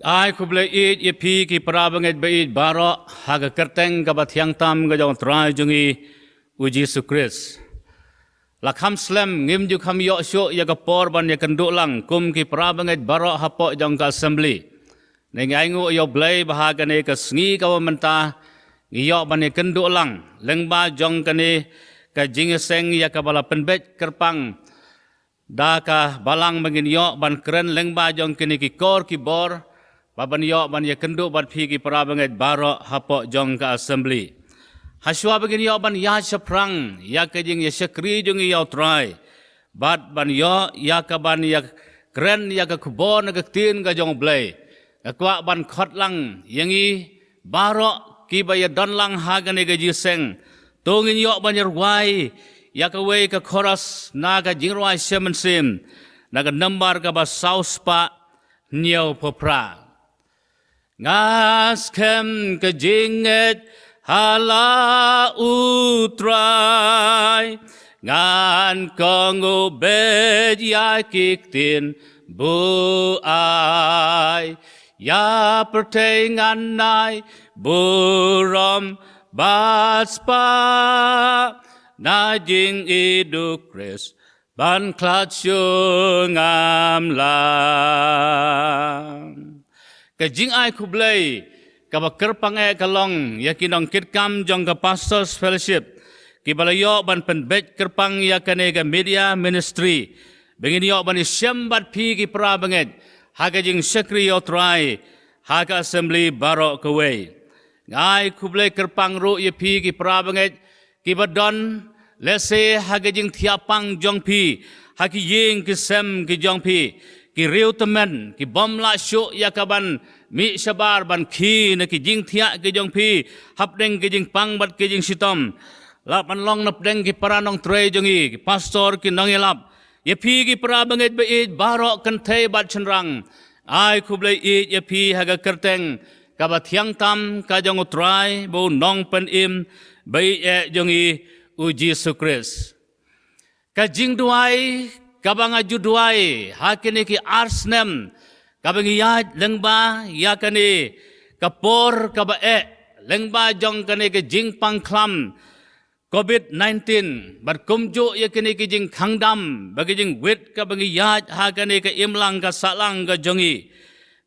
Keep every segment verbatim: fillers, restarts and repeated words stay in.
Ai khublei ïeit ïa phi ki para bangeit ba ïeit baroh ha ka kyrteng kaba thiang tam ka jong u Trai jong ngi u Jisu Khrist. La kham slem ngim ju kham ïoh shuh ïa ka por ban ïakynduh lang kum ki para bangeit baroh hapoh jong ka assembly. Ne ngi ainguh ïa u Blei ba ha kane ka sngi kaba mynta ngi ïoh ban ïakynduh lang lyngba jong kane ka jingïaseng ïa kaba la pynbeit kyrpang da ka balang ba ngin ïoh ban kren lyngba jong kine ki kor ki bor ba ban ïoh ban ïakynduh bad phi ki para bangeit baroh hapoh jong ka assembly. Hashwa ba ngin ïoh ban ïaid shaphrang ïa ka jingïashakri jong ngi ïa u Trai bad ban ïoh ïa ka ban ïakren ïa ka khubor na ka ktien ka jong u Blei. Nga kwah ban khot lang ïa ngi baroh kiba ïadon lang ha kane ka jingïaseng. To ngin ïoh ban ïarwai ïa kawei ka chorus na ka jingrwai Shem Mynsiem na ka nambar kaba saw spah hynñiew phew phra. Nga skhem ka jingngeit ha la u Trai, ngan kohnguh beit ïa ki ktien buaid. Ïa pyrthei ngan ai burom bad spah, na jingïeit u Khrist ban khlad shuh ngam lang. Ka jingai khublei kaba kyrpang eh ka long ïa ki nongkitkam jong ka Pastors Fellowship kiba la ïoh ban pynbeit kyrpang ïa kane ka media ministry ba ngin ïoh ban ïashem bad phi ki para bangeit ha ka jingshakri ïa u Trai ha ka assembly baroh kawei. Nga ai khublei kyrpang ruh ïa phi ki para bangeit kiba don lehse ha ka jingthiah pang jong phi ha ki ïing ki sem ki jong phi, ki riew tymmen ki bym lah shuh ïa ka ban mih shabar ban khie na ki jingthiah ki jong phi hapdeng ki jingpang bad ki jingshitom. Lah ban long napdeng ki para nongtrei jong ngi, ki pastor, ki nongïalap, ïa phi ki para bangeit ba ïeit baroh kynthei bad shynrang. Ai khublei ïeit ïa phi ha ka kyrteng kaba thiang tam ka jong u Trai bad u Nongpynim ba ïeit eh jong ngi u Jisu Khrist. Ka jingduwai kaba nga ju duwai ha kine ki ar snem kaba ngi ïaid lyngba ïa kane ka por kaba eh lyngba jong kane ka jingpang khlam covid nineteen bad kumjuh ïa kine ki jingkhang dam bad ki jingwit kaba ngi ïaid ha kane ka imlang ka sahlang ka jong ngi.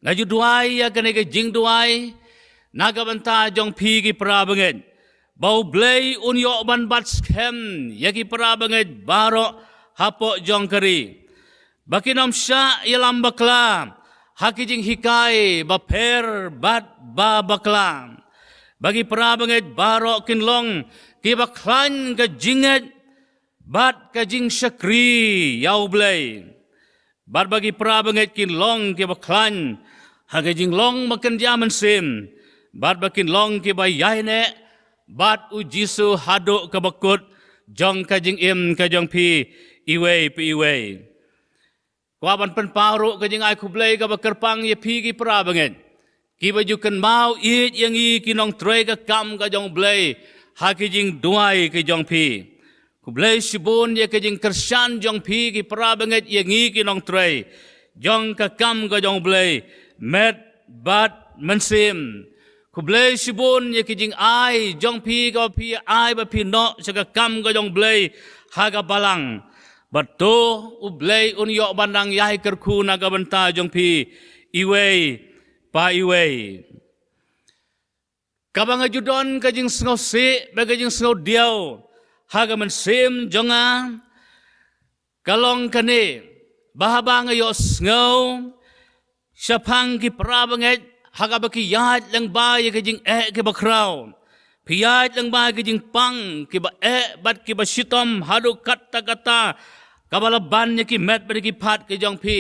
Nga ju duwai ïa kane ka jingduwai na ka bynta jong phi ki para bangeit ba u Blei un ïoh ban bat skhem ïa ki para bangeit baroh hapoh jong ka ri. Ba kin ym shah ïalam bakla ha ki jinghikai bapher bad ba bakla. Ba ki para bangeit baroh kin long kiba khlaiñ ka jingngeit bad ka jingshakri ïa u Blei. Bad ba ki para bangeit kin long kiba khlaiñ ha ka jinglong ba kynja mynsiem bad ba kin long kiba ïaineh bad u Jisu haduh kaba kut jong ka jingim ka jong phi iwei pa iwei. Kwah ban pynpaw ruh ka jingai khublei kaba kyrpang ïa phi ki para bangeit kiba ju kynmaw ïeit ïa ngi ki nongtrei ka kam ka jong u Blei ha ki jingduwai ki jong phi. Khublei shibun ïa ka jingkyrshan jong phi ki para bangeit ïa ngi ki nongtrei jong ka kam ka jong u Blei met bad mynsiem. Khublei shibun ïa ki jingai jong phi kaba phi ai ba phi noh sha ka kam ka jong u Blei ha ka balang. Bad to u Blei un ïoh ban nang ïai kyrkhu na ka bynta jong phi iwei pa iwei. Kaba nga ju don ka jingsngewsih bad ka jingsngewdiaw ha ka mynsiem jong nga ka long kane, ba haba nga ïohsngew shaphang ki para bangeit ha kaba ki ïaid lyngba ïa ka jingeh kiba khraw, phi ïaid lyngba ïa ka jingpang kiba eh bad kiba shitom haduh katta katta kaba la ban ïa ki met bad ïa ki phad ki jong phi.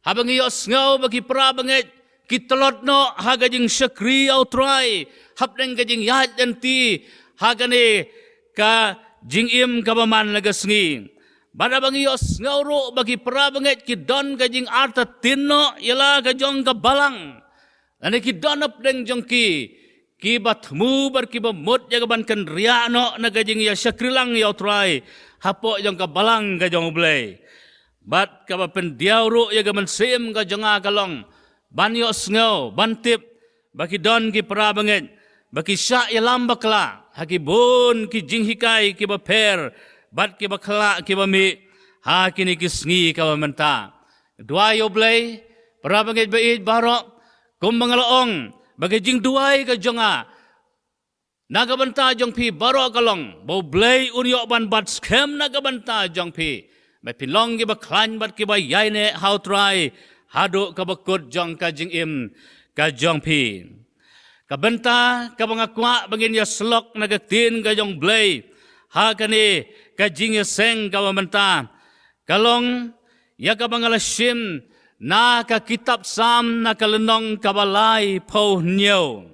Haba ngi ïohsngew ba ki para bangeit ki tlot noh ha ka jingshakri ïa u Trai hapdeng ka jingïaid lynti ha kane ka jingim kaba man la ka sngi. Bad haba ngi ïohsngew ruh ba ki para bangeit ki don ka jingartatien noh ïa la ka jong ka balang. Lane ki don hapdeng jong ki kiba thmu bad kiba mut ïa ka ban kynriah noh na ka jingïashakri lang ïa u Trai hapoh jong ka balang ka jong u Blei. Bad kaba pyndiaw ruh ïa ka mynsiem ka jong nga ka long ban ïohsngew, ban tip ba ki don ki para bangeit ba ki shah ïalam bakla ha ki bun ki jinghikai kiba pher bad kiba khlaiñ kiba mih ha kine ki sngi kaba mynta. Duwai ïa U Blei, para bangeit ba ïeit baroh, kumba nga la ong ba ka jingduwai ka jong nga na ka bynta jong phi baroh ka long ba U Blei un ïoh ban bat skhem na ka bynta jong phi, ba phin long kiba khlaiñ bad kiba ïaineh ha U Trai haduh kaba kut jong ka jingim ka jong phi. Ka bynta kaba nga kwah ba ngin ïasyllok na ka ktien ka jong U Blei ha kane ka jingïaseng kaba mynta ka long ïa kaba nga la shim na ka kitab Salm, na ka lynnong kaba laiphew hynñiew.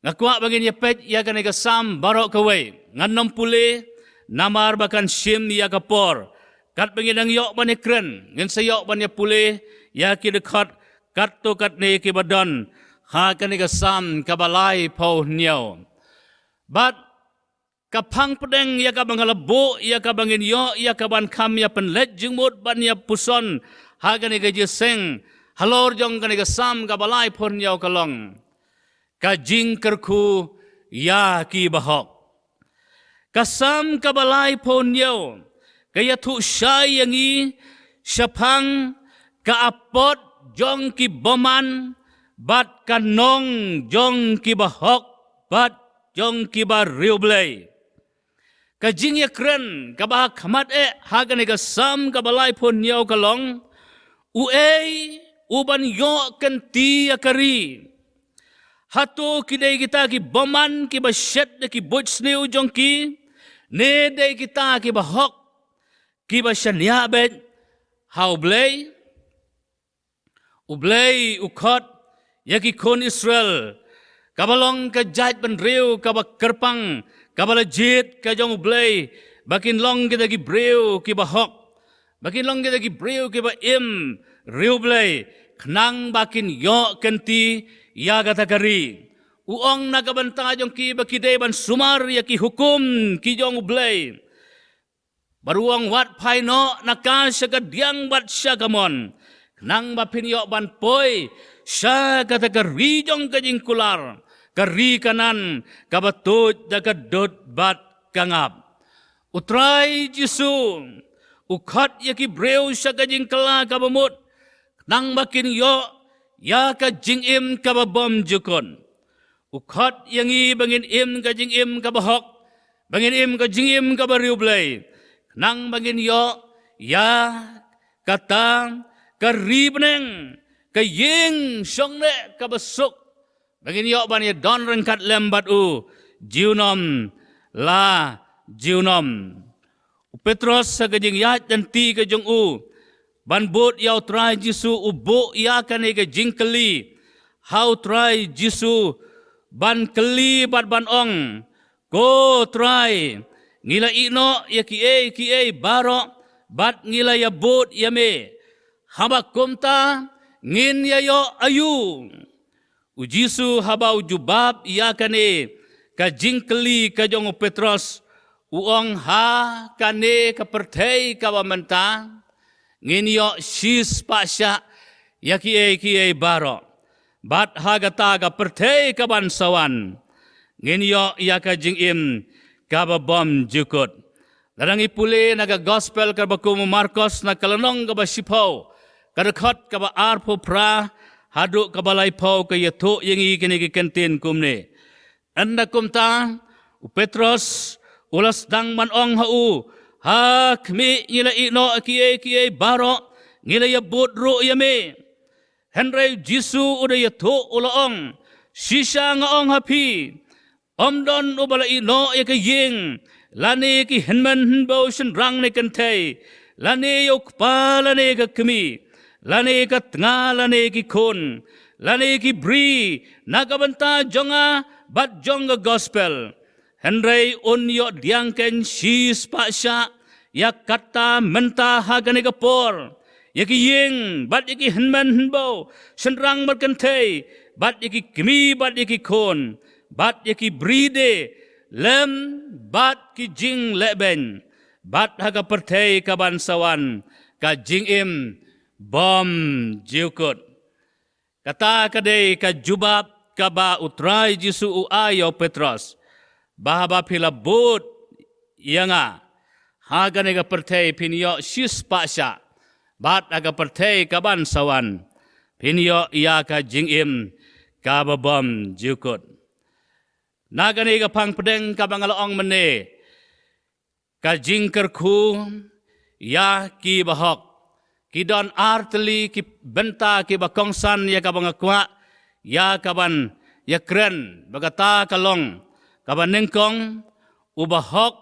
Nga kwah ba ngin ïa peit ïa kane ka Salm baroh kawei. Ngan nym pule namar ba kan shim ïa ka por. Katba ngin nang ïoh ban ïakren, ngin sa ïoh ban ïa pule ïa ki dkhot katto katne kiba don ha kane ka Salm kaba laiphew hynñiew. Bad ka phang pdeng ïa kaba nga la buh, ïa kaba ngin ïoh, ïa kaban kham ïa pynleit jingmut ban ïa puson ha kane ka jingïaseng halor jong kane ka Salm kaba laiphew hynñiew ka long ka jingkyrkhu ïa ki bahok. Ka Salm kaba laiphew hynñiew ka ïathuh shai ïa ngi shaphang ka apot jong ki bymman bad ka nong jong ki bahok bad jong ki bariewblei. Ka jingïakren kaba ha khmat eh ha kane ka Salm kaba laiphew hynñiew ka long, uei u ban ïoh kynti ïa ka ri? Hato ki dei kita ki bymman kiba shet da ki buit sniew jong ki, ne dei kita ki bahok kiba shaniah beit ha U Blei? U Blei u khot ïa ki khun Israel, kaba long ka jaitbynriew kaba kyrpang, kaba la jied ka jong U Blei ba kin long kita ki briew kiba hok, ba kin long kita ki briew kiba im riewblei, khnang ba kin ïoh kynti ïa kata ka ri. U ong na ka bynta jong ki ba ki dei ban sumar ïa ki hukum ki jong U Blei. Bad u ong, wat phai noh na ka sha ka diang bad sha ka mon, khnang ba phin ïoh ban poi sha kata ka ri jong ka jingkular, ka ri Kanaan, kaba tuid da ka dud bad ka ngap. U Trai Jisu u khot ïa ki briew sha ka jingkylla kaba mut, khnang ba kin ïoh ïa ka jingim kaba bymjukut. U khot ïa ngi ba ngin im ka jingim kaba hok, ba ngin im ka jingim kaba riewblei, khnang ba ngin ïoh ïa kata ka ri bneng, ka ïing shongneh kaba suk, ba ngin ïoh ban ïadon ryngkat lem bad u junom la junom. U Petros ha ka jingïaid lynti ka jong u ban bud ïa U Trai Jisu, u buh ïa kane ka jingkylli ha U Trai Jisu, ban kylli bad ban ong, Ko Trai, ngi la ïeh noh ïa kiei kiei baroh bad ngi la ïabud ïa me. Haba kumta ngin ïa ïoh aïu? U Jisu haba u jubab ïa kane ka jingkylli ka jong u Petros, u ong, ha kane ka pyrthei kaba mynta ngin ïoh shispah shah ïa kiei kiei baroh, bad ha kata ka pyrthei kaban sa wan ngin ïoh ïa ka jingim kaba bymjukut. Lada ngi pule na ka gospel kaba kum u Markos na ka lynnong kaba shiphew, ka dkhot kaba arphew phra haduh kaba laiphew, ka ïathuh ïa ngi kine ki kyntien kumne. Ynda kumta u Petros u la sdang ban ong ha u, ha khmih, ngi la ïeh noh ïa kiei kiei baroh, ngi la ïabud ruh ïa me. Hynrei u Jisu u da ïathuh u la ong, shisha nga ong ha phi, ym don uba la ïeh noh ïa ka ïing, lane ki hynmen hynbew shynrang ne kynthei, lane ïa u kpa lane ka kmie, lane ka tnga lane ki khun, lane ki bri, na ka bynta jong nga bad jong ka gospel. Hynrei un ïoh diang keiñ shispah shah ïa kata mynta ha kane ka por, ïa ki ïing bad ïa ki hynmen hynbew, shynrang bad kynthei, bad ïa ki kmie bad ïa ki khun, bad ïa ki bri de, lem bad ki jinglehbeiñ, bad ha ka pyrthei kaban sa wan ka jingim bymjukut. Kata ka dei ka jubab kaba U Trai Jisu u ai ïa u Petros, ba haba phi la bud ïa nga ha kane ka pyrthei phin ïoh shispah shah, bad ha ka pyrthei kaban sa wan phin ïoh ïa ka jingim kaba bymjukut. Na kane ka phang pdeng kaba nga la ong mynne, ka jingkyrkhu ïa ki bahok. Ki don ar tylli ki bynta kiba kongsan ïa kaba nga kwah ïa kaban ïakren, ba kata ka long, kaba nyngkong, u bahok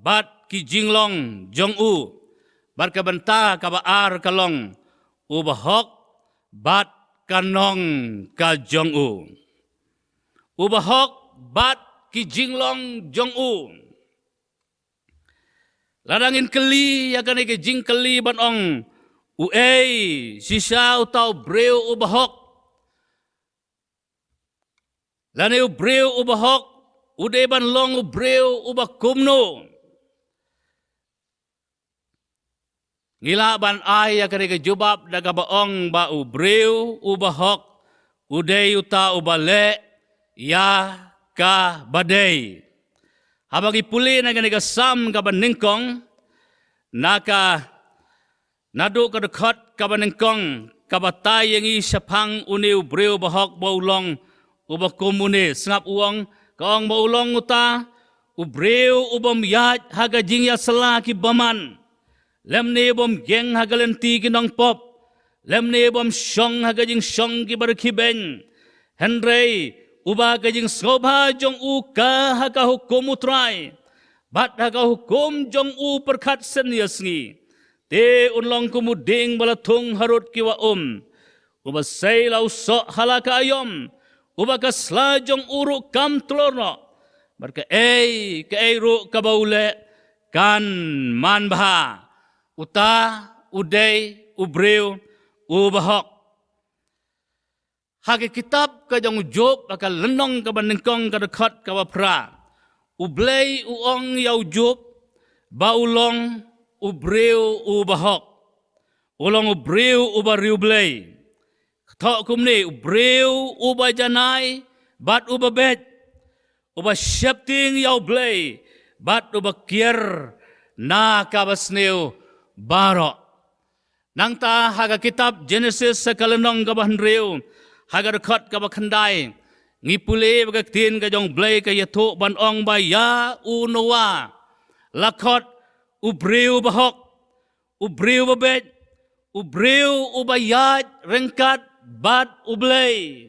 bad ki jinglong jong u. Bad ka bynta kaba ar ka long, u bahok bad ka nong ka jong u. U bahok bad ki jinglong jong u. Lada ngin kylli ïa kane ka jingkylli ban ong, u ei shisha uta u briew u bahok? Lane u briew u bahok u dei ban long u briew uba kumno? Ngi lah ban ai ïa kane ka jubab da kaba ong ba u briew u bahok u dei uta uba leh ïa kaba dei. Haba ngi pule na kane ka Salm kaba nyngkong, na ka, naduh ka dkhot kaba nyngkong, ka batai ïa ngi shaphang une u briew bahok ba u long uba kum une. Sngap u ong, ka ong ba u long uta u briew u bym ïaid ha ka jingïasylla ki bymman, lymne u bym ïeng ha ka lynti ki nongpop, lymne u bym shong ha ka jingshong kiba rkhie beiñ. Hynrei uba ka jingsngewbha jong u ka ha ka hukum U Trai, bad ha ka hukum jong u pyrkhat sngi ïa sngi. Te un long kum u dieng ba la thung harud ki wah um, uba sei la u soh ha la ka aïom, uba ka sla jong u ruh kam tlor noh, bad kaei kaei ruh kaba u leh kan manbha. Uta u dei u briew u bahok. Ha ka kitab ka jong u Job, ha ka lynnong kaba nyngkong, ka dkhot kaba phra, U Blei u ong ïa u Job ba u long u briew u bahok. U long u briew uba riewblei. Thoh kumne, u briew uba janai bad uba beit, uba sheptieng ïa U Blei bad uba kiar na kaba sniew baroh. Nangta ha ka kitab Jenesis, ha ka lynnong kaba hynriew, ha ka dkhot kaba khyndai, ngi pule ba ka ktien ka jong U Blei ka ïathuh ban ong ba ïa u Noah la khot u briew bahok, u briew babeit, u briew uba ïaid ryngkat bad U Blei.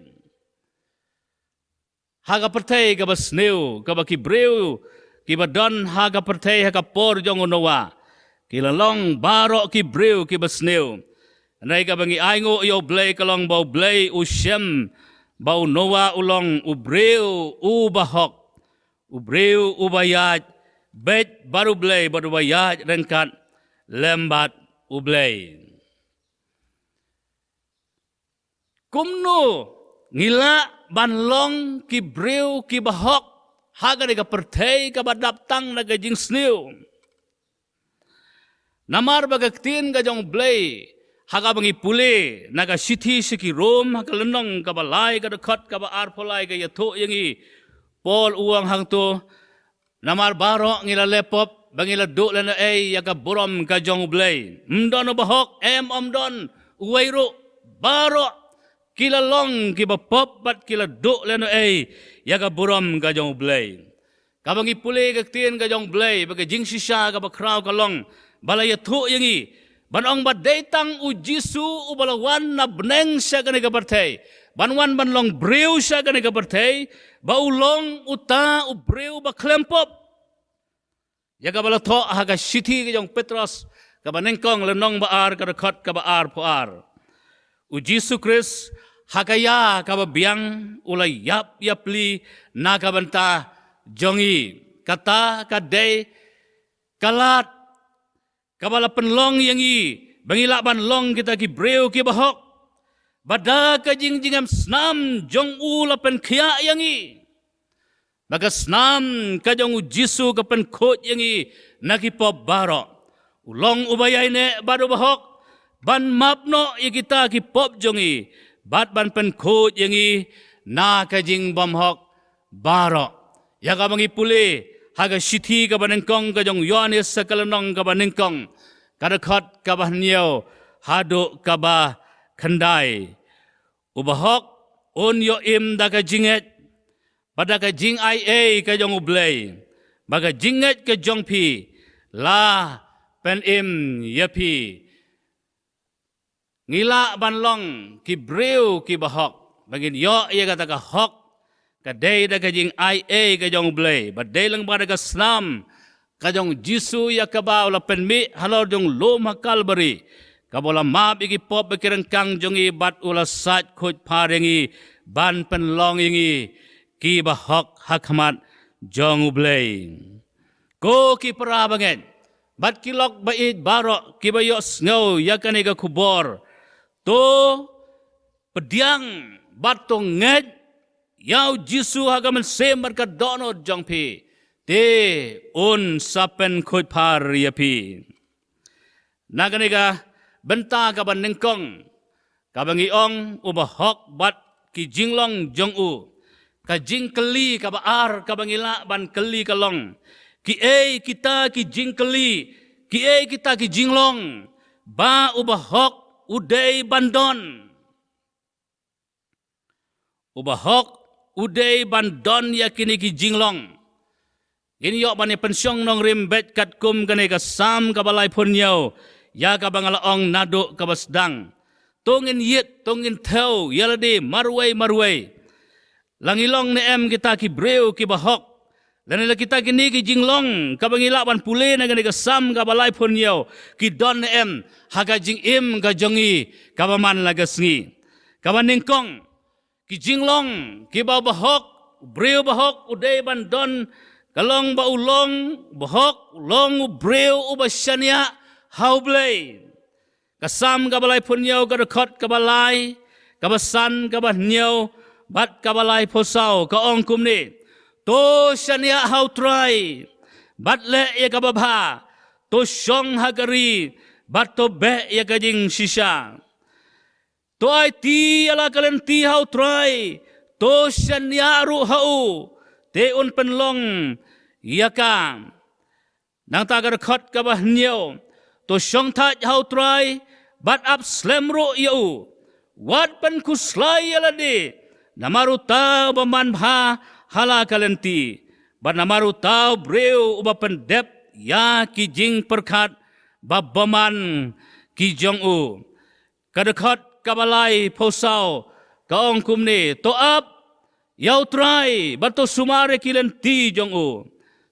Ha ka pyrthei kaba sniew, kaba ki briew kiba don ha ka pyrthei ha ka por jong u Noah, ki la long baroh ki briew kiba sniew. Hynrei kaba ngi ainguh ïa U Blei ka long ba U Blei u shem ba u Noah u long u briew uba hok, u briew uba ïaid beit bad U Blei bad uba ïaid ryngkat lem bad U Blei. Kumno ngi lah ban long ki briew kiba hok ha kane ka pyrthei kaba dap tang na ka jingsniew? Namar ba ka ktien ka jong U Blei, ha kaba ngi pule na ka shithi sha ki Rom, ha ka lynnong kaba lai, ka dkhot kaba arphew lai, ka ïathuh ïa ngi, Paul u ong hangto, namar baroh ngi la leh pop, ba ngi la duh lehnohei ïa ka burom ka jong U Blei. Ym don uba hok, em, ym don uwei ruh, baroh ki la long kiba pop bad ki la duh lehnohei ïa ka burom ka jong U Blei. Kaba ngi pule ka ktien ka jong U Blei, ba ka jingshisha kaba khraw ka long ba la ïathuh ïa ngi ban ong ba dei tang U Jisu uba la wan na bneng sha kane ka pyrthei, ban wan ban long briew sha kane ka pyrthei, ba u long uta u briew ba khlem pop. Ïa kaba la thoh ha ka shithi ka jong u Petros kaba nyngkong, lynnong ba ar, ka dkhot kaba arphew ar. U Jisu Khrist ha ka ïa kaba biang u la ïap ïapli na ka bynta jong ngi. Kata ka dei ka lad kaba la pynlong ïa ngi ba ngi lah ban long kita ki briew kiba hok. Ba da ka jingjngem snam jong u la pynkhiah ïa ngi. Ba ka snam ka jong U Jisu ka pynkhuid ïa ngi na ki pop baroh. U long uba ïaineh bad uba hok ban map noh ïa kita ki pop jong ngi, bad ban pynkhuid ïa ngi na ka jingbymhok baroh. Ïa kaba ngi pule ha ka shithi kaba nyngkong ka jong u Ïoannis, sa ka lynnong kaba nyngkong, ka dkhot kaba hynñiew haduh kaba khyndai. U bahok un ïoh im da ka jingngeit bad da ka jingaiei ka jong U Blei, ba ka jingngeit ka jong phi la pynim ïa phi. Ngi lah ban long ki briew ki bahok ba ngin ïoh ïa kata ka hok, ka dei da ka jingaiei ka jong U Blei, ba dei lyngba da ka snam ka jong U Jisu ïa kaba u la pynmih halor jong u lum ha Kalbari, kaba u la map ïa ki pop bad ki ryngkang jong ngi bad u la sait khuid phar ïa ngi ban pynlong ïa ngi ki bahok ha khmat jong U Blei. Ko ki para bangeit bad ki lok ba ïeit baroh kiba ïohsngew ïa kane ka khubor, to pdiang bad to ngeit ïa U Jisu ha ka mynsiem bad ka dohnud jong phi, te un sa pynkhuid phar ïa phi. Na kane ka bynta kaba nyngkong, kaba ngi ong u bahok bad ki jinglong jong u, ka jingkylli kaba ar kaba ngi lah ban kylli ka long, kiei kita ki jingkylli, kiei kita ki jinglong ba u bahok u dei ban don? U bahok u dei ban don ïa kine ki jinglong. Ngin ïoh ban ïa pynshong nongrim beit katkum kane ka Salm kaba laiphew hynñiew, ïa kaba nga la ong naduh kaba sdang. To ngin ïit, to ngin thew ïa lade marwei marwei. La ngi long ne em kita ki briew ki bahok, lane la kita kine ki jinglong kaba ngi lah ban pule na kane ka Salm kaba laiphew hynñiew, ki don ne em ha ka jingim ka jong ngi kaba man la ka sngi? Kaba nyngkong, ki jinglong kiba bahok, u briew bahok u dei ban don, ka long ba u long bahok, u long u briew uba shaniah ha U Blei. Ka Salm kaba laiphew hynñiew, ka dkhot kaba lai, kaba san, kaba hynñiew bad kaba laiphew saw ka ong kumne: To shaniah ha U Trai bad leh ïa kaba bha, to shong ha ka ri bad to beh ïa ka jingshisha. To aiti ïa la ka lynti ha U Trai, to shaniah ruh ha u, te un pynlong ïa ka. Nangta ka dkhot kaba hynñiew: To shongthait ha U Trai bad ap slem ruh ïa u. Wat pynkhuslai ïa lade namar uta uba man bha ha la ka lynti, bad namar uta u briew uba pyndep ïa ki jingpyrkhat ba bymman ki jong u. Ka dkhot kaba laiphew saw ka ong kumne: To ap ïa U Trai bad to sumar ïa ki lynti jong u.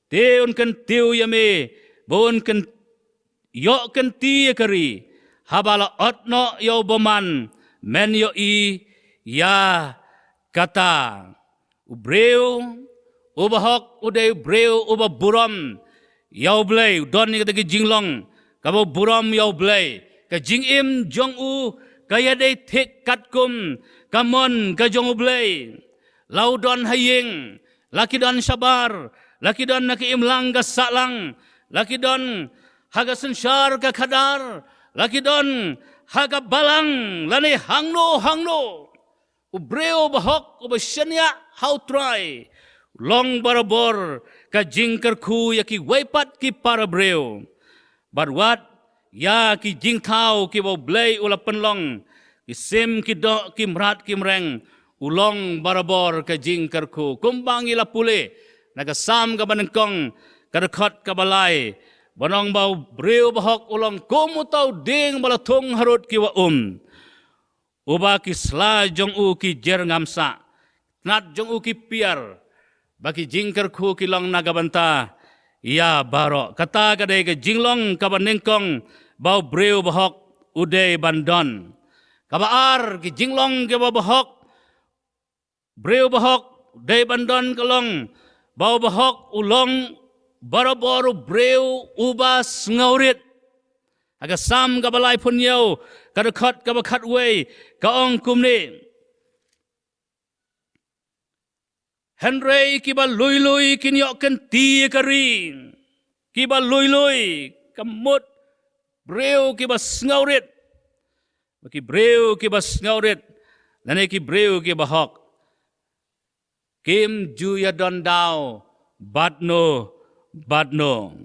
Te un kyntiew ïa me ba un kyn-, ïoh kynti ïa ka ri. Haba la ot noh ïa u bymman, men ïohi ïa kata. U briew u bahok u dei u briew uba burom ïa U Blei, u don ïa kata ki jinglong kaba burom ïa U Blei. Ka jingim jong u ka ïadei thik katkum ka mon ka jong U Blei. La u don ha ïing, la ki don shabar, la ki don na ka imlang ka sahlang, la ki don ha ka synshar ka khadar, la ki don ha ka balang, lane hangno hangno, u briew bahok uba shaniah ha U Trai u long barabor ka jingkyrkhu ïa kiwei pat ki para briew. Bad wat ïa ki jingthaw kiba U Blei u la pynlong, ki sim, ki doh, ki mrad, ki mreng, u long barabor ka jingkyrkhu. Kumba ngi la pule na ka Salm kaba nyngkong, ka dkhot kaba lai, ban ong ba u briew bahok u long kum uta u dieng ba la thung harud ki wah um, uba ki sla jong u ki jer ngam sah, tnat jong u ki piar, ba ki jingkyrkhu ki long na ka bynta ïa baroh. Kata ka dei ka jinglong kaba nyngkong ba u briew bahok u dei ban don. Kaba ar, ki jinglong kiba bahok, briew bahok u dei ban don ka long ba u bahok u long barabor u briew uba sngewrit. Ha ka Salm kaba laiphew hynñiew, ka dkhot kaba khatwei, ka ong kumne: Hynrei kiba lui lui kin ïoh kynti ïa ka ri. Kiba lui lui, ka mut briew kiba sngewrit. Ba ki briew kiba sngewrit, lane ki briew kiba hok, kim ju ïadon daw bad no bad no.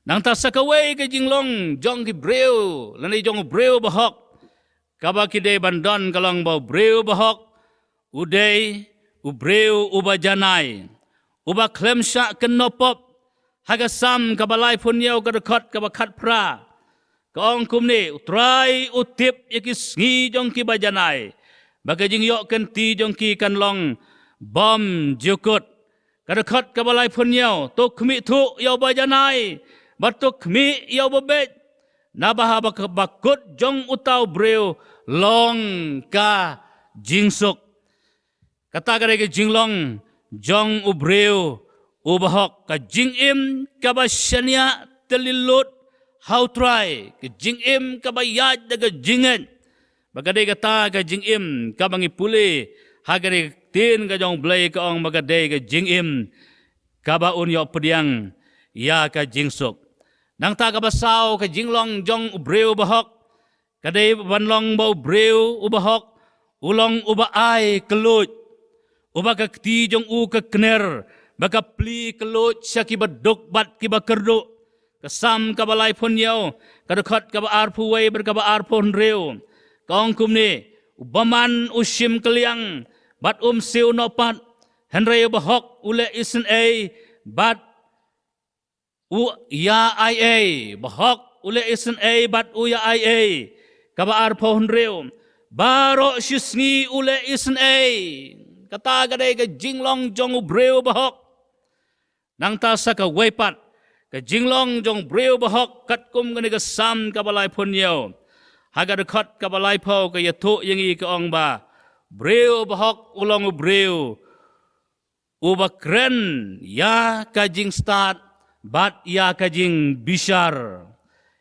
Nangta sa kawei ka jinglong jong ki briew lane jong u briew ba hok kaba ki dei ban don ka long ba u briew ba hok u dei u briew uba janai, uba khlem shah kynnoh pop. Ha ka Salm kaba laiphew hynñiew ka dkhot kaba khatphra ka ong kumne: U Trai u tip ïa ki sngi jong kiba janai, ba ka jingïoh kynti jong ki kan long bymjukut. Ka dkhot kaba laiphew hynñiew: To khmih thuh ïa uba janai, bad to khmih ïa uba beit, naba ha ba kut jong uta u briew long ka jingsuk. Kata ka dei ka jinglong jong u briew uba hok, ka jingim kaba shaniah tylli lut ha u Trai, ka jingim kaba ïaid da ka jingngeit. Ba ka dei kata ka jingim kaba ngi pule ha ka dei ka ktien ka jong u Blei ka ong ba ka dei ka jingim kaba un ïoh pdiang ïa ka jingsuk. Nangta kaba saw ka jinglong jong u briew ba hok, ka dei ban long ba u briew uba hok u long uba ai kylluid, uba ka kti jong u ka kner, ba ka plie kylluid sha kiba duk bad kiba kyrduh. Ka Salm kaba laiphew hynñiew ka dkhot kaba arphew wei bad kaba arphew hynriew ka ong kumne: U bymman u shim kylliang bad um siew noh pat, hynrei uba hok u leh isynei bad u ïa ai ei. Ba hok u leh isynei bad u ïa ai ei. Kaba arphew hynriew: Baroh shi sngi u leh isynei. Kata ka dei ka jinglong jong u briew ba hok. Nangta sa kawei pat ka jinglong jong u briew ba hok katkum kane ka Salm kaba laiphew hynñiew, ha ka dkhot kaba laiphew ka ïathuh ïa ngi ka ong ba u briew ba hok u long u briew uba kren ïa ka jingstad bad ïa ka jingbishar.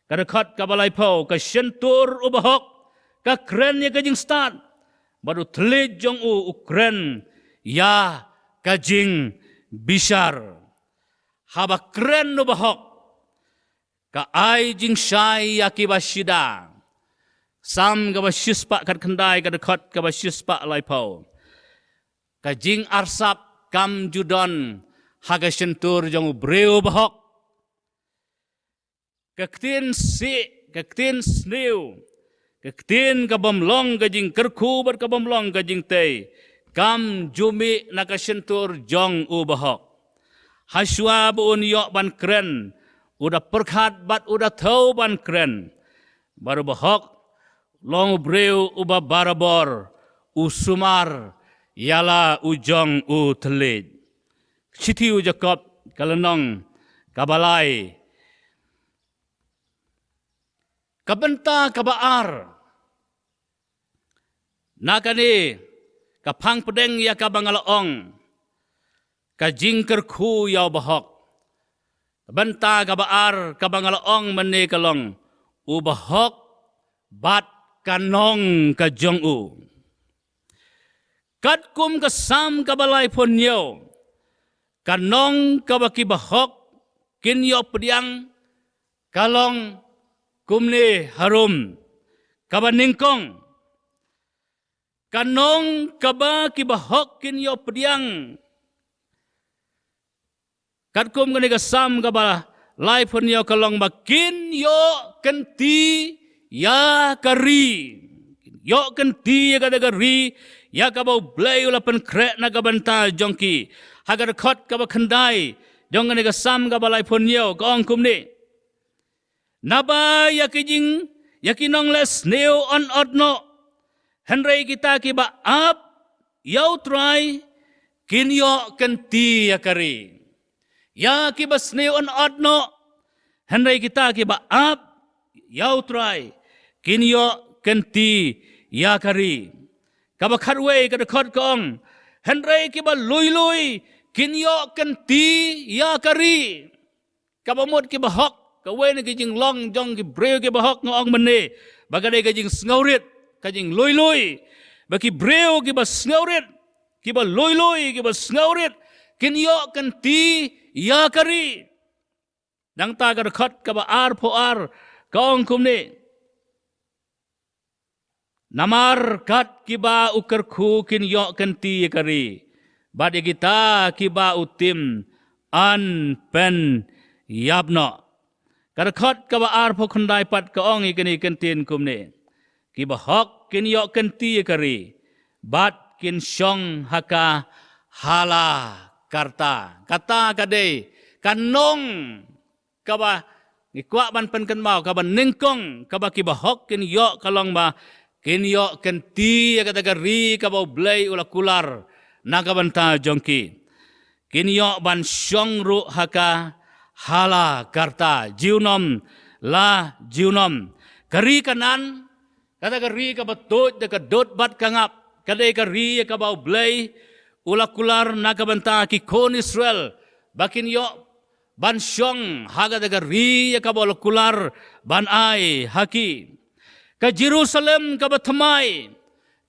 Ka dkhot kaba laiphew: Ka shyntur uba hok ka kren ïa ka jingstad, bad u thylliej jong u u kren ïa ka jingbishar. Haba kren uba hok, ka ai jingshai ïa kiba shida. Salm kaba shispah khatkhyndai ka dkhot kaba shispah laiphew. Ka jingarsap kam ju don ha ka shyntur jong u briew ba hok. Ka ktien sih, ka ktien sniew, ka ktien ka bym long ka jingkyrkhu bad ka bym long ka jingtei, kam ju mih na ka shyntur jong u ba hok. Hashwa ba un ïoh ban kren, u da pyrkhat bad u da thew ban kren. Bad u ba hok u long u briew uba barabor u sumar ïa la u jong u thylliej. Shithi u Jakob ka lynnong kaba lai, ka bynta kaba ar. Na kane ka phang pdeng ïa kaba nga la ong, ka jingkyrkhu ïa u ba hok. Ka bynta kaba ar kaba nga la ong mynne ka long u ba hok bad ka nong ka jong u. Katkum ka Salm kaba laiphew hynñiew, ka nong kaba ki ba hok kin ïoh pdiang ka long kumne harum. Kaba nyngkong, ka nong kaba ki ba hok kin ïoh pdiang katkum kane ka Salm kaba laiphew hynñiew ka long ba kin ïoh kynti ïa ka ri. Kin ïoh kynti ïa kata ka ri ïa kaba U Blei u la pynkhreh na ka bynta jong ki. Ha ka dkhot kaba khyndai jong kane ka Salm kaba laiphew hynñiew ka ong kumne: Naba ïa ki jing, ïa ki nongleh sniew yn ot noh, hynrei kita ki ba ap ïa U Trai kin ïoh kynti ïa ka ri. Ïa ki ba sniew yn ot noh, hynrei kita ki ba ap ïa U Trai kin ïoh kynti ïa ka ri. Kaba khatwei ka dkhot ka ong: Hynrei ki ba lui lui kin ïoh kynti ïa ka ri. Kaba mut ki ba hok, kawei na ki jinglong jong ki briew ki ba hok nga ong mynne ba ka dei ka jingsngewrit, ka jinglui lui. Ba ki briew ki ba sngewrit, ki ba lui lui, ki ba sngewrit kin ïoh kynti ïa ka ri. Nangta ka dkhot kaba arphew ar ka ong kumne: Namar kat kiba u kyrkhu kin ïoh kynti ïa ka ri, bad ïa kita kiba u tim yn pynïap noh. Ka dkhot kaba arphew khyndai pat ka ong ïa kane ka ktien kumne: Kiba hok kin ïoh kynti ïa ka ri, bad kin shong ha ka ha la karta. Kata ka dei ka nong kaba ngi kwah ban pynkynmaw, kaba nyngkong kaba kiba hok kin ïoh ka long ba kin ïoh kynti ïa kata ka ri kaba U Blei u la kular na ka bynta jong ki. Kin ïoh ban shong ruh ha ka ha la karta, junom la junom. Ka ri Kanaan, kata ka ri kaba tuid da ka dud bad ka ngap, ka dei ka ri ïa kaba U Blei u la kular na ka bynta ki khun Israel ba kin ïoh ban shong ha kata ka ri ïa kaba u la kular ban ai ha ki. Ka Jerusalem kaba thymmai,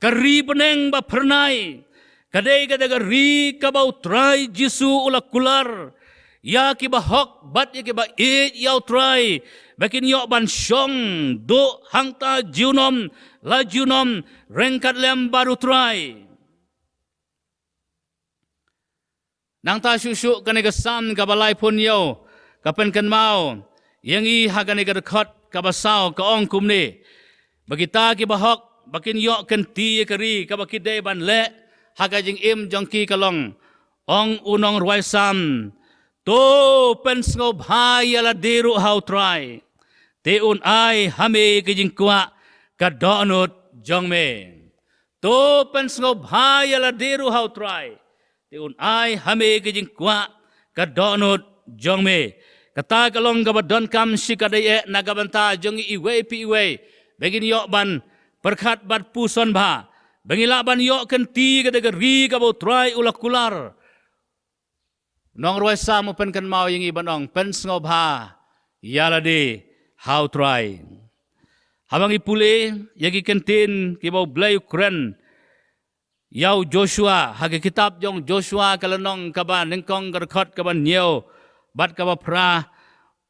ka ri bneng ba phyrnai, ka dei kata ka ri kaba U Trai Jisu u la kular ïa kiba hok bad ïa kiba ïeit ïa U Trai ba kin ïoh ban shong duh hangta junom la junom ryngkat lem bad U Trai. Nangta shuh shuh kane ka Salm kaba laiphew hynñiew ka pynkynmaw ïa ngi ha kane ka dkhot kaba saw, ka ong kumne: Ba kita kiba hok ba kin ïoh kynti ïa ka ri, kaba ki dei ban leh ha ka jingim jong ki ka long, ong u nongrwai Salm, to pynsngewbha ïa lade ruh ha U Trai, te un ai ha me ka jingkwah ka dohnud jong me. To pynsngewbha ïa lade ruh ha U Trai, te un ai ha me ka jingkwah ka dohnud jong me. Kata ka long kaba donkam shikatdei eh na ka bynta jong ngi iwei pa iwei ba ngin ïoh ban pyrkhat bad puson bha ba ngin lah ban ïoh kynti kata ka ri kaba U Trai u la kular. Nongrwai Salm u pynkynmaw ïa ngi ban ong, pynsngewbha ïa lade ha U Trai. Haba ngi pule ïa ki ktien kiba U Blei u kren ïa u Joshua ha ka kitab jong Joshua ka lynnong kaba nyngkong ka dkhot kaba hynñiew bad kaba phra,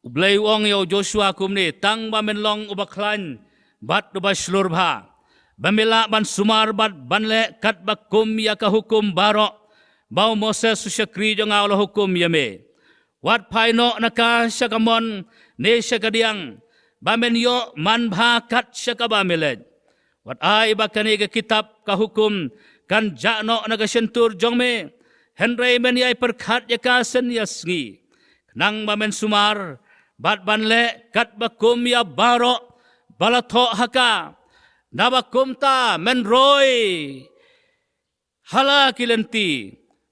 U Blei u ong ïa u Joshua kumne: Tang ba men long uba khlaiñ bad uba shlur bha, ba me lah ban sumar bad ban leh katba kum ïa ka hukum baroh ba u Moses u shakri jong nga u la hukum ïa me. Wat phai noh na ka sha ka mon ne sha ka diang, ba men ïoh manbha kat sha kaba me leit. Wat ai ba kane ka kitab ka hukum kan jah noh na ka shyntur jong me, hynrei men ïai pyrkhat ïa ka sien ïa sngi, khnang ba men sumar bad ban leh katba kum ïa baroh ba la thoh ha ka. Naba kumta men roi ha la ki lynti,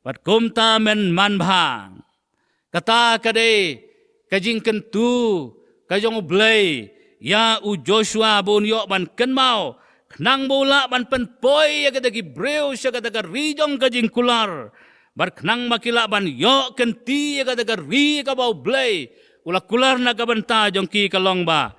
bad kumta men manbha. Kata ka dei ka jingkyntu ka jong U Blei ïa u Joshua ba un ïoh ban kynmaw, khnang ba u lah ban pynpoi ïa kita ki briew sha kata ka ri jong ka jingkular, bad khnang ba ki lah ban ïoh kynti ïa kata ka ri kaba U Blei u la kular na ka bynta jong ki ka long ba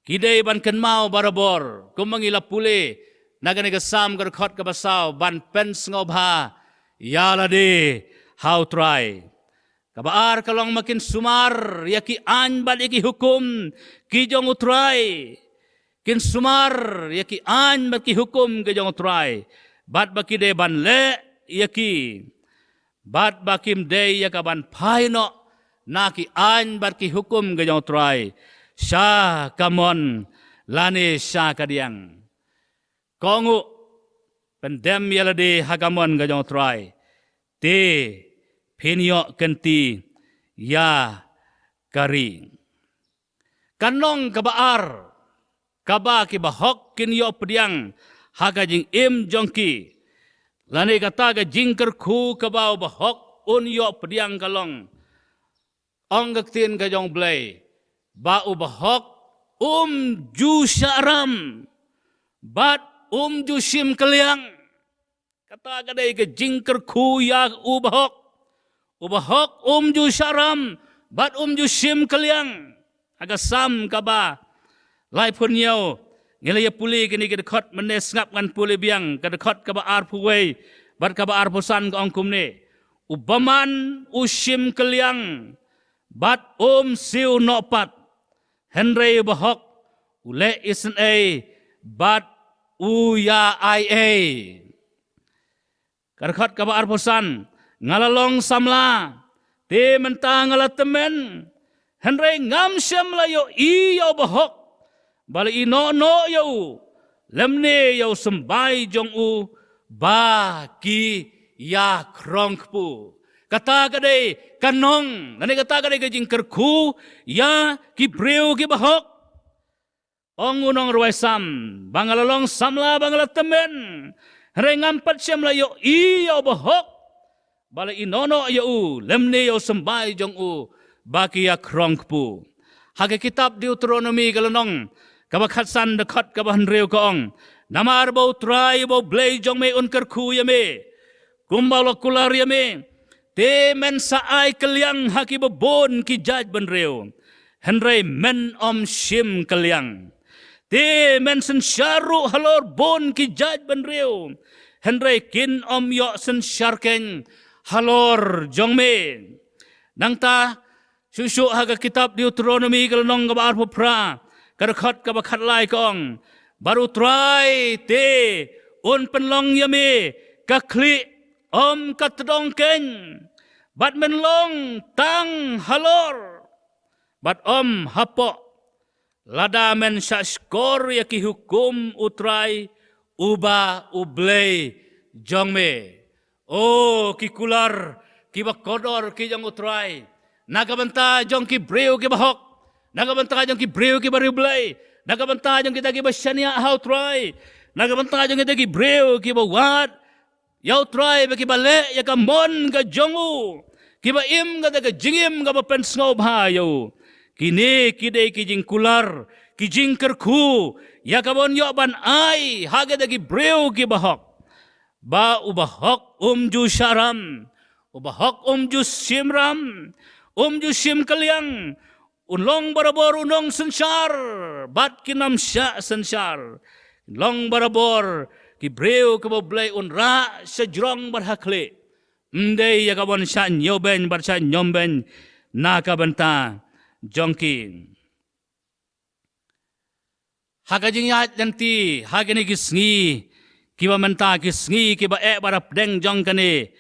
ki dei ban kynmaw barabor, kumba ngi la pule na kane ka Salm ka dkhot kaba saw, ban pynsngewbha ïa lade ha U Trai. Kaba ar ka long ba kin sumar ïa ki aiñ bad ïa ki hukum ki jong U Trai. Kin sumar ïa ki aiñ bad ki hukum ki jong U Trai, bad ba ki dei ban leh ïa ki, bad ba kim dei ïa ka ban phai noh na ki aiñ bad ki hukum ki jong U Trai sha ka mon lane sha ka diang. Kohnguh, pyndem ïa lade ha ka mon ka jong U Trai, te phin ïoh kynti ïa ka ri. Ka nong kaba ar kaba kiba hok kin ïoh pdiang ha ka jingim jong ki, lane kata ka jingkyrkhu kaba uba hok un ïoh pdiang ka long, ong ka ktien ka jong U Blei, ba uba hok um ju shah ram bad um ju shim kylliang. Kata ka dei ka jingkyrkhu ïa uba hok. Uba hok um ju shah ram bad um ju shim kylliang. Ha ka Salm kaba laiphew hynñiew, ngi la ïa pule kine ki dkhot, mynne sngap ngan pule biang ka dkhot kaba arphew wei bad kaba arphew san, ka ong kumne: U bymman u shim kylliang bad um siew noh pat, hynrei uba hok u leh isynei bad u ïa ai ei. Ka dkhot kaba arphew san, nga la long samla, te mynta nga la tymmen, hynrei ngam shym la ïohi ïa u bahok ba la ïehnoh noh ïa u, lymne ïa u symbai jong u ba ki ïa khrong kpu. Kata ka dei ka nong, lane kata ka dei ka jingkyrkhu ïa ki briew ki bahok. Ong u nongrwai Salm ba nga la long samla, ba nga la tymmen, hynrei ngam pat shym la ïohi ïa u bahok ba la ïehnoh noh ïa u, lymne ïa u symbai jong u ba ki ïa khrong kpu. Ha ka kitab Deuteronomi ka lynnong kaba khatsan, dkhot kaba hynriew ka ong, namar ba U Trai uba U Blei jong me un kyrkhu ïa me kumba u la kular ïa me, te men sa ai kylliang ha kiba bun ki jaitbynriew, hynrei men ym shim kylliang. Te men synshar ruh halor bun ki jaitbynriew, hynrei kin ym ïoh synshar keiñ halor jong me. Nangta shuh shuh ha ka kitab Deuteronomi ka lynnong kaba arphew phra, ka dkhot kaba khatlai ka ong, bad U Trai te un pynlong ïa me ka khlieh, ym ka tdong keiñ, bad men long tang halor bad ym hapoh, lada men shahshkor ïa ki hukum U Trai uba U Blei jong me. O, ki kular kiba kordor ki jong U Trai na ka bynta jong ki briew ki bahok, na ka bynta jong ki briew kiba riewblei, na ka bynta jong kita kiba shaniah ha U Trai, na ka bynta jong kita ki briew kiba wad ïa U Trai, ba kiba leh ïa ka mon ka jong u, kiba im kata ka jingim kaba pynsngewbha ïa u. Kine ki dei ki jingkular, ki jingkyrkhu ïa kaban ïoh ban ai ha kita ki briew ki bahok. Ba u bahok um ju shah ram, u bahok um ju shim ram, um ju shim kylliang, un long barabor u nongsynshar bad ki nongshah synshar. Long barabor ki briew kiba U Blei un rah shajrong bad ha khlieh, ym dei ïa kaban shah ñiewbeiñ bad shah ñiewbeiñ na ka bynta jong ki. Ha ka jingïaid lynti ha kine ki sngi kiba mynta, ki sngi kiba eh bad hapdeng jong kane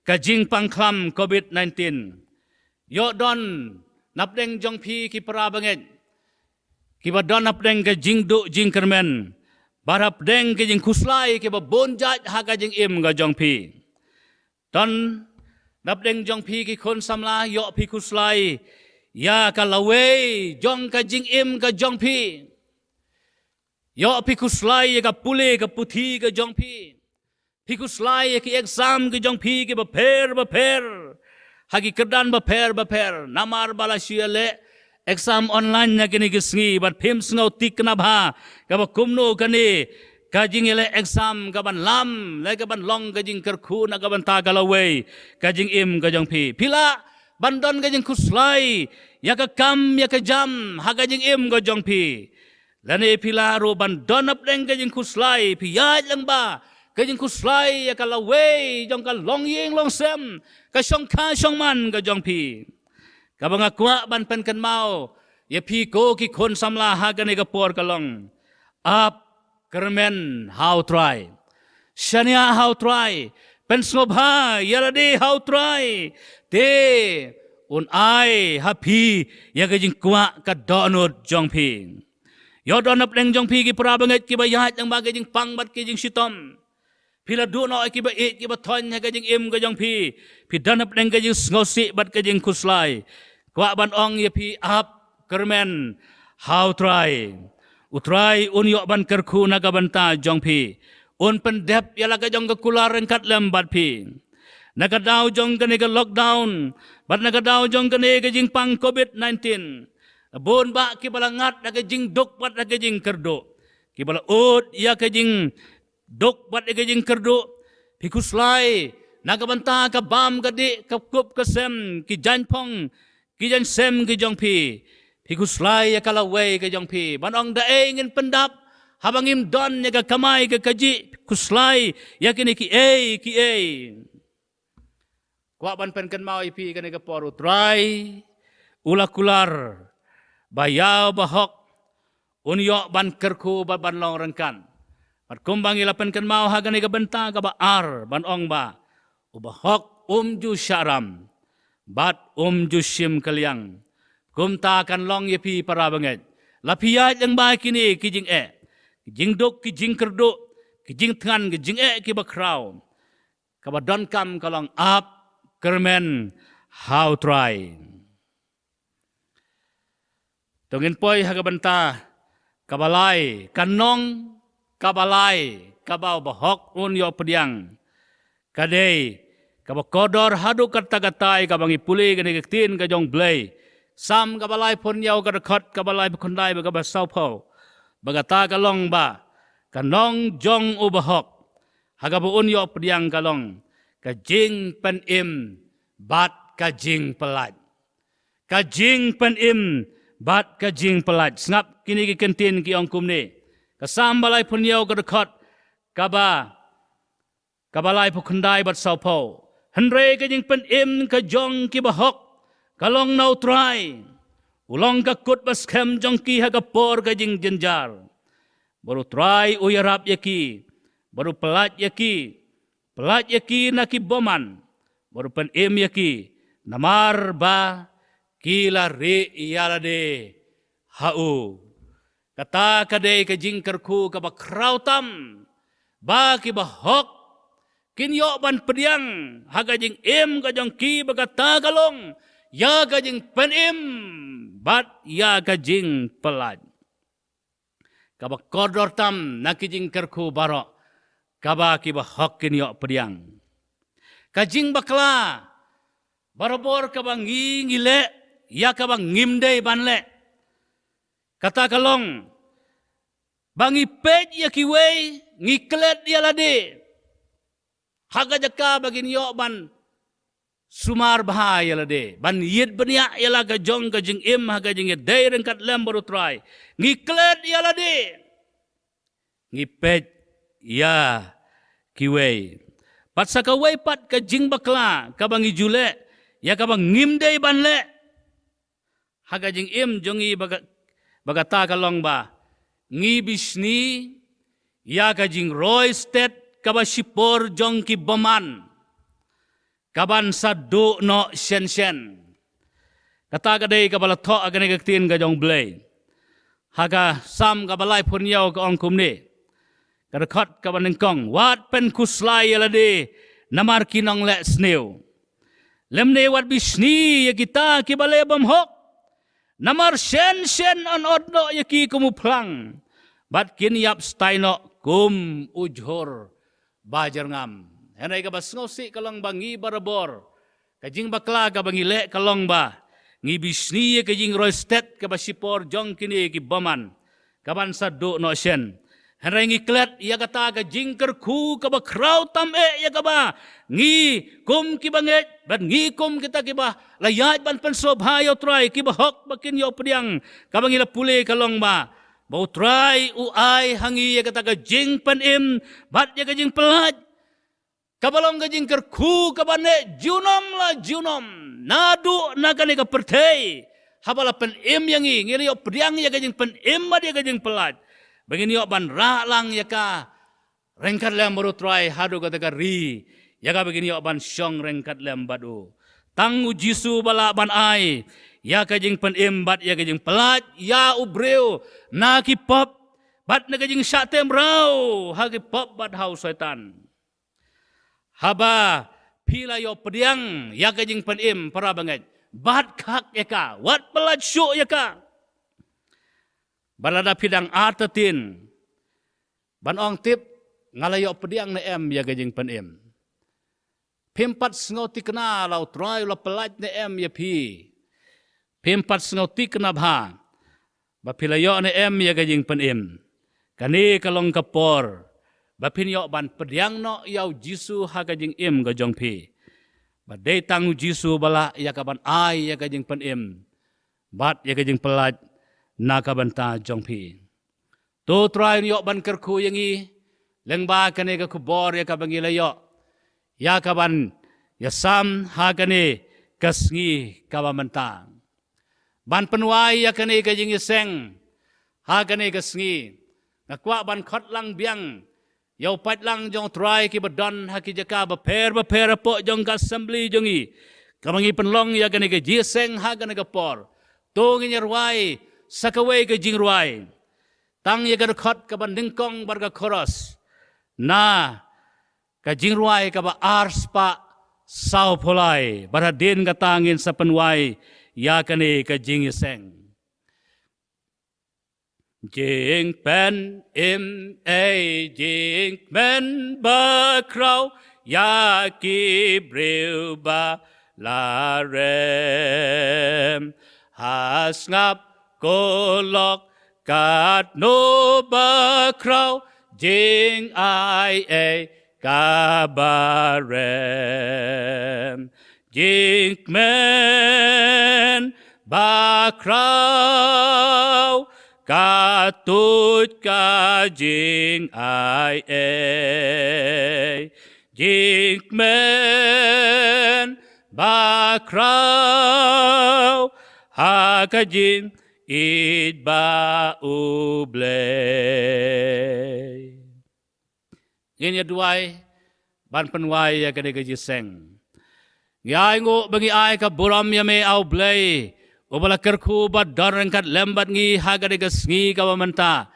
ka jingpang khlam covid nineteen, ïoh don napdeng jong phi ki para bangeit kiba don hapdeng ka jingduh jingkyrmen bad hapdeng ka jingkhuslai kiba bun jait ha ka jingim ka jong phi. Don napdeng jong phi ki khun samla, ïoh phi khuslai ïa ka lawei jong ka jingim ka jong phi. Ïoh phi khuslai ïa ka pule ka puthi ka jong phi. Phi khuslai ïa ki exam ki jong phi kiba pher bapher ha ki kyrdan bapher bapher. Namar ba la shu ïaleh exam online na kine ki sngi bad phim sngew thikna bha kaba kumno kane ka jingïaleh exam kaban lam, lane kaban long ka jingkyrkhu na ka bynta ka lawei ka jingim ka jong phi. Phi lah ban don ka jingkhuslai ïa ka kam ïa ka jam ha ka jingim ka jong phi. Lane phi lah ruh ban don napdeng ka jingkhuslai, phi ïaid lyngba ka jingkhuslai ïa ka lawei jong ka longïing longsem, ka shongkha shongman ka jong phi. Kaba nga kwah ban pynkynmaw ïa phi ko ki khun samla ha kane ka por ka long, ap kyrmen ha U Trai. Shaniah ha U Trai, pynsngewbha ïa lade ha U Trai, te un ai ha phi ïa ka jingkwah ka dohnud jong phi. Ïoh don napdeng jong phi ki para bangeit kiba ïaid lyngba ka jingpang bad ka jingshitom. Phi la duh noh ïa kiba ïeit kiba thoiñ ha ka jingim ka jong phi. Phi don napdeng ka jingsngewsih bad ka jingkhuslai. Kwah ban ong ïa phi, ap kyrmen ha U Trai. U Trai un ïoh ban kyrkhu na ka bynta jong phi. Un pyndep ïa la ka jong ka kular ryngkat lem bad phi. Na ka daw jong kane ka lockdown bad na ka daw jong kane ka jingpang covid nineteen, bun bah kiba la ngat da ka jingduk bad da ka jingkyrduh, kiba la ud ïa ka jingduk bad ïa ka jingkyrduh. Phi khuslai na ka bynta ka bam ka dih, ka kup ka sem, ki jaiñphong ki jaiñsem ki jong phi. Phi khuslai ïa ka lawei ka jong phi. Ban ong da ei ngin pyndap haba ngim don ïa ka kamai ka kajih. Phi khuslai ïa kine kiei kiei. Kwah ban pynkynmaw ïa phi kane ka por, U Trai u la kular ba ïa u bahok un ïoh ban kyrkhu bad ban long ryngkat. Bad kumba ngi la pynkynmaw ha kane ka bynta kaba ar, ban ong ba u bahok um ju shah ram bad um ju shim kylliang. Kumta kan long ïa phi para bangeit, la phi ïaid lyngba kine ki jingeh, ki jingduk, ki jingkyrduh, ki jingthngan, ki jingeh kiba khraw, kaba donkam ka long ap kyrmen ha U Trai. To ngin poi ha ka bynta kaba lai, ka nong kaba lai kaba u bahok un ïoh pdiang. Ka dei kaba kordor haduh katta katta ïa kaba ngi pule kane ka ktien ka jong U Blei. Salm kaba laiphew hynñiew, ka dkhot kaba laiphew khyndai bad kaba sawphew. Ba kata ka long ba ka nong jong u bahok ha kaba un ïoh pdiang ka long ka jingpynim bad ka jingpyllait. Ka jingpynim bad ka jingpyllait. Sngap kine ki kyntien ki ong kumne. Ka Salm ba laiphew hynñiew, ka dkhot kaba, kaba laiphew khyndai bad sawphew. Hynrei ka jingpynim ka jong ki bahok ka long na U Trai. U long ka kut ba skhem jong ki ha ka por ka jingjynjar. Bad U Trai u ïarap ïa ki, bad u pyllait ïa ki, pyllait ïa ki na ki bymman, bad u pynim ïa ki, namar ba ki la rieh ïalade ha u. Kata ka dei ka jingkyrkhu kaba khraw tam, ba ki bahok kin ïoh ban pdiang ha ka jingim ka jong ki, ba kata ka long ïa ka jingpynim bad ïa ka jingpyllait. Kaba kordor tam na ki jingkyrkhu baroh kaba ki bahok kin ïoh pdiang. Ka jingbakla barabor kaba ngi, ngi leh ïa kaba ngim dei ban leh. Kata ka long ba ngi peit ïa kiwei, ngi klet ïalade ha ka jaka ba kin ïoh ban sumar bha ïalade, ban ïit bniah ïa la ka jong ka jingim ha ka jingïadei ryngkat lem bad U Trai. Ngi klet ïalade, ngi peit ïa kiwei. Bad sa kawei pat ka jingbakla kaba ngi ju leh ïa kaba ngim dei ban leh ha ka jingim jong ngi, ba ka, ba kata ka long ba ngi bishni ïa ka jingroi stet kaba shipor jong ki bymman, kaban sa duh noh shen shen. Kata ka dei kaba la thoh ha kane ka ktien ka jong U Blei. Ha ka Salm kaba laiphew hynñiew ka ong kumne, ka dkhot kaba nyngkong: Wat pynkhuslai ïalade namar ki nonglehsniew, lymne wat bishni ïa kita kiba leh bymhok. Namar shen shen yn ot noh ïa ki kum u phlang, bad kin ïap stai noh kum u jhur ba jyrngam. Hynrei kaba sngewsih ka long ba ngi barabor, ka jingbakla kaba ngi leh ka long ba ngi bishni ïa ka jingroi stet kaba shipor jong kine ki bymman, kaban sa duh noh shen. Hynrei ngi klet ïa kata ka jingkyrkhu kaba khraw tam eh, ïa kaba ngi kum kiba ngeit bad ngi kum kita kiba la ïaid ban pynsngewbha ïa U Trai, ki bahok ba kin ïoh pdiang, kaba ngi la pule ka long ba, ba U Trai u ai ha ngi ïa kata ka jingpynim bad ïa ka jingpyllait, kaba long ka jingkyrkhu kaba neh junom la junom, naduh na kane ka pyrthei, haba la pynim ïa ngi, ngi la ïoh pdiang ïa ka jingpynim bad ïa ka jingpyllait, ba ngin ïoh ban rah lang ïa ka ryngkat lem bad U Trai haduh kata ka ri, ïa kaba ngin ïoh ban shong ryngkat lem bad u. Tang U Jisu ba lah ban ai ïa ka jingpynim bad ïa ka jingpyllait ïa u briew na ki pop bad na ka jingshah tymraw ha ki pop bad ha u Soitan. Haba phi la ïoh pdiang ïa ka jingpynim, para bangeit, bad khak ïa ka, wat pyllait shuh ïa ka. Bad lada phi dang artatien ban ong, tip, nga la ïoh pdiang ne em ïa ka jingpynim? Phim pat sngewthikna la U Trai u la pyllait ne em ïa phi? Phim pat sngewthikna bha ba phi la ïoh ne em ïa ka jingpynim? Kane ka long ka por ba phin ïoh ban pdiang noh ïa U Jisu ha ka jingim ka jong phi. Ba dei tang U Jisu ba lah ïa ka ban ai ïa ka jingpynim bad ïa ka jingpyllait na ka bynta jong phi. To U Trai un ïoh ban kyrkhu ïa ngi lyngba kane ka khubor ïa kaba ngi la ïoh, ïa kaban ïasam ha kane ka sngi kaba mynta. Ban pynwai ïa kane ka jingïaseng ha kane ka sngi, nga kwah ban khot lang biang ïa u paidlang jong u Trai kiba don ha ki jaka bapher bapher hapoh jong ka assembly jong ngi, kaba ngi pynlong ïa kane ka jingïaseng ha kane ka por. To ngin ïa rwai sa kawei ka jingrwai, tang ïa ka dkhot kaba nyngkong bad ka chorus na ka jingrwai kaba ar spah sawphew lai. Bad hadien kata ngin sa pynwai ïa kane ka jingïaseng. Jingpynim ei jingkmen bakhraw ïa ki briew ba la rem. Ha sngap ko lok katno bakhraw jingai ei kaba rem. Jingkmen bakhraw ka tuid ka jingai ei. Jingkmen bakhraw ha ka jingïeit ba U Blei. Ngin ïa duwai ban pynwai ïa kane ka jingïaseng. Ngi ainguh ba ngi ai ka burom ïa me A U Blei, uba la kyrkhu bad don ryngkat lem bad ngi ha kane ka sngi kaba mynta,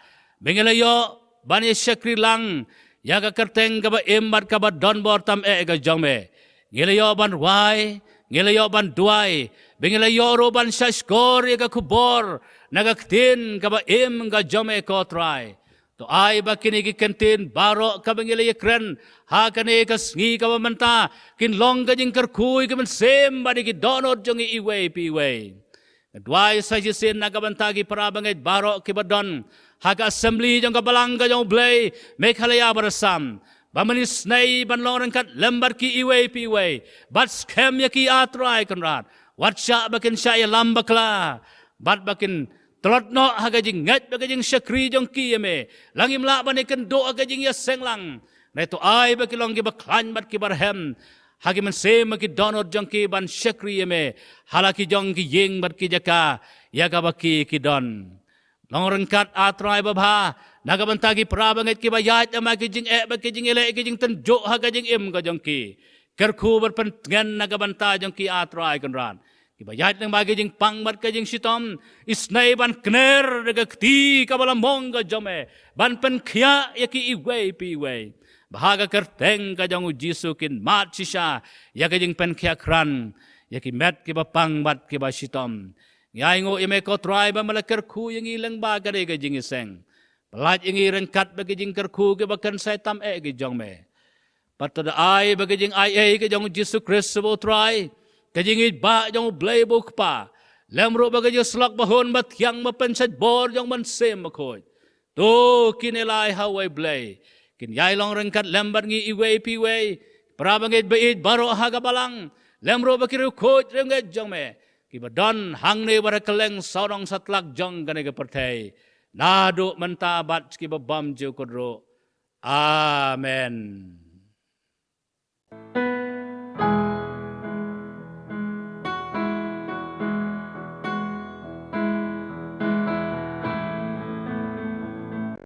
ba ngi la ïoh ban ïa shakri lang ïa ka kyrteng kaba im bad kaba don bor tam eh ka jong me. Ngi la ïoh ban rwai, ngi la ïoh ban duwai, ba ngi la ïoh ruh ban shahshkor ïa ka khubor na ka ktien kaba im ka jong me ko Trai. To ai ba kine ki kyntien baroh kaba ngi la ïakren ha kane ka sngi kaba mynta kin long ka jingkyrkhu ïa ka mynsiem bad ïa ki dohnud jong ngi iwei pa iwei. Nga duwai sa shisien na ka bynta ki para bangeit baroh kiba don ha ka assembly jong ka balang ka jong U Blei Meghalaya bad Assam, ba men isynei ban long ryngkat lem bad ki iwei pa iwei, bad skhem ïa ki A Trai Kynrad. Wat shah ba kin shah ïalam bakla, bad ba kin tlot noh ha ka jingngeit bad ka jingshakri jong ki ïa me. La ngim lah ban ïakynduh ha ka jingïaseng lang. Nai to ai ba ki long kiba khlaiñ bad kiba rhem ha ki mynsiem bad ki dohnud jong ki ban shakri ïa me ha la ki jong ki ïing bad ki jaka ïa kaba ki ki don. Long ryngkat A Trai babha na ka bynta ki para bangeit kiba ïaid lem ha ki jingeh bad ki jingïaleh ki jingtynjuh ha ka jingim ka jong ki. Kyrkhu bad pyntngen na ka bynta jong ki A Trai Kynrad. Kiba ïaid lem ha ki jingpang bad ka jingshitom, isynei ban kner da ka kti kaba la mong ka jong me ban pynkhiah ïa ki iwei pa iwei. Ba ha ka kyrteng ka jong U Jisu kin mad shisha ïa ka jingpynkhiah krat ïa ki met kiba pang bad kiba shitom. Ngi ainguh ïa me ko Trai ba me la kyrkhu ïa ngi lyngba kane ka jingïaseng. Pyllait ïa ngi ryngkat bad ki jingkyrkhu kiba kynsai tam eh ki jong me. Bad to da ai ba ka jingaiei ka jong U Jisu Khrist ba U Trai, ka jingïeit ba jong U Blei ba U Kpa, lem ruh bad ka jingsyllok ba hun ba thiang ba pynshait bor jong U Mynsiem Bakhuid, to kin ïaleh ha uwei U Blei, kin ïai long ryngkat lem bad ngi iwei pa iwei. Para bangeit ba ïeit baroh ha ka balang, lem ruh bad ki riewkhuid riewngeit jong me kiba don hangne bad ha kylleng sawdong satlak jong kane ka pyrthei, naduh mynta bad sha kiba bymjukut ruh. Amen.